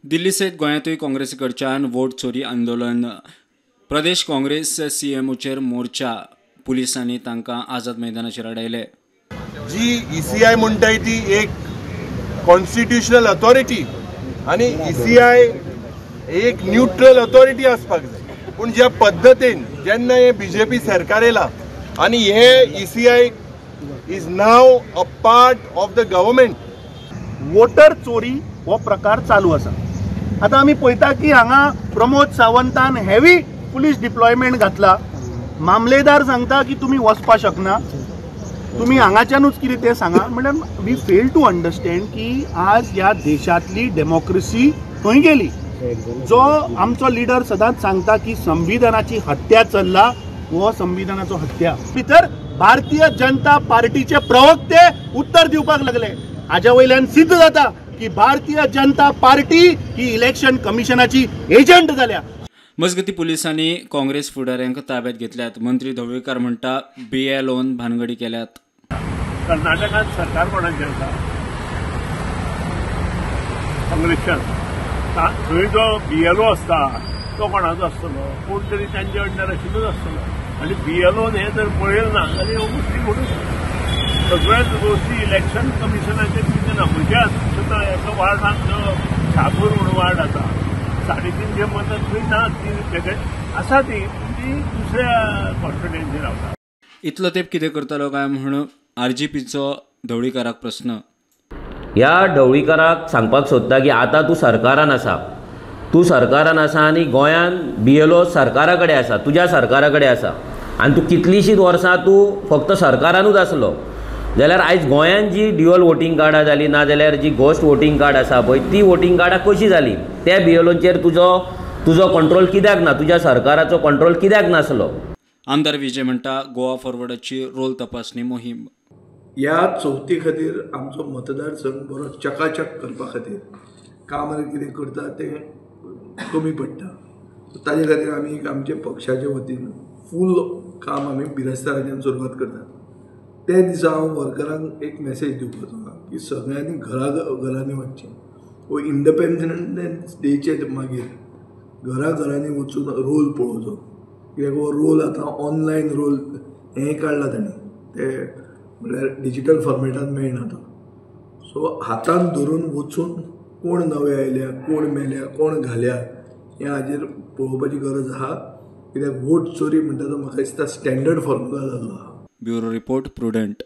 दिल्ली सयत गोंयांतूय काँग्रेसी कडच्यान वोट चोरी आंदोलन. प्रदेश काँग्रेस सीएमओचेर मोर्चा. पुलिसांनी तांकां आझाद मैदानाचेर अडयले. जी ईसीआय म्हणटाय ती एक कॉन्स्टिट्युशनल अथॉरिटी आनी ईसीआय एक न्यूट्रल अथॉरिटी आसपाक जाय. पूण ज्या पद्दतीन जेन्ना हे बीजेपी सरकार येयला आनी हे ECI is now a part of the government. Voter चोरी हो प्रकार चालू आसा. आतां आमी पळयता की हांगा प्रमोद सावंतान हेवी पुलीस डिप्लॉयमेंट घातला. मामलेदार सांगता की तुमी वचपा शकना, तुमी हांगाच्यानूच कितें तें सांगा. म्हणल्यार we fail to understand की आज ह्या देशांतली डेमोक्रेसी खंय गेली. जो आमचो लिडर सदांच सांगता की संविधानाची हत्या चल्ला, हो संविधानाचो हत्या. भितर भारतीय जनता पार्टीचे प्रवक्ते उत्तर दिवपाक लागले. हाज्या वयल्यान सिद्ध जाता की भारतीय जनता पार्टी ही इलेक्शन कमिशनाची एजंट जाल्या. मजगती पुलिसांनी काँग्रेस फुडाऱ्यांक ताब्यात घेतल्यात. मंत्री ढवळीकार म्हणटा बीएलओन भानगडी केल्यात. कर्नाटकांत सरकार कोणाचें आसा? काँग्रेसचें आसा. थंय जो बीएलओ आसता तो कोणाचो आसतलो? कोण तरी तांचे अंडर आशिल्लोच आसतलो. आनी बीएलओन हें जर पळयलें ना जाल्यार ह्यो गोश्टी घडूंक शकता. सगळ्याच गोश्टी इलेक्शन कमिशनाचेर कितें ना. म्हज्या सुद्दां एका वार्डांत जो शापूर म्हणून वार्ड आसा, 350 मतां थंय ना, ती आसा ती ती दुसऱ्या कॉन्स्टिट्युएन्सी रावता. इतलो तेंप कितें करतालो काय म्हूण आरजीपीचो ढवळीकाराक प्रस्न. ह्या ढवळीकाराक सांगपाक सोदता की आतां तूं सरकारान आसा, तूं सरकारान आसा आनी गोंयान बीएलओ सरकारा कडेन आसा, तुज्या सरकारा कडेन आसा आनी तूं कितलींशींच वर्सां तूं फक्त सरकारानूच आसलो जाल्यार आयज गोंयान जी ड्युअल वोटींग कार्डां जालीं ना जाल्यार जी घोस्ट वोटींग कार्ड आसा पळय ती वोटींग कार्डां कशीं जालीं? त्या बीएलओचेर तुजो कंट्रोल कित्याक ना? तुज्या सरकाराचो कंट्रोल कित्याक नासलो? आमदार विजय म्हणटा गोवा फॉरवर्डाची रोल तपासणी मोहीम. ह्या चवथी खातीर आमचो मतदारसंघ बरो चकाचक करपा खातीर काम कितें करता तें कमी पडटा. ताजे खातीर आमी आमच्या पक्षाच्या वतीन फूल काम आमी बिरेस्ताराच्यान सुरवात करतात. ते दिसा हांव वर्करांक एक मॅसेज दिवपाचो आहा की सगळ्यांनी घरा घरांनी वचचें वो इंडिपेंडन्स डेचे मागीर घरा घरांनी वचून रोल पळोवचो. कित्याक हो रोल आतां ऑनलायन रोल हें काडला तांणी, ते म्हणल्यार डिजिटल फॉर्मेटान मेळना तो. सो हातान धरून वचून कोण नवे आयल्या, कोण मेल्या, कोण घाल्या हें हाजेर पळोवपाची गरज आहा. कित्याक वोट चोरी म्हणटा तो म्हाका दिसता स्टँडर्ड फॉर्मुला जाल्लो आहा. Bureau report, Prudent.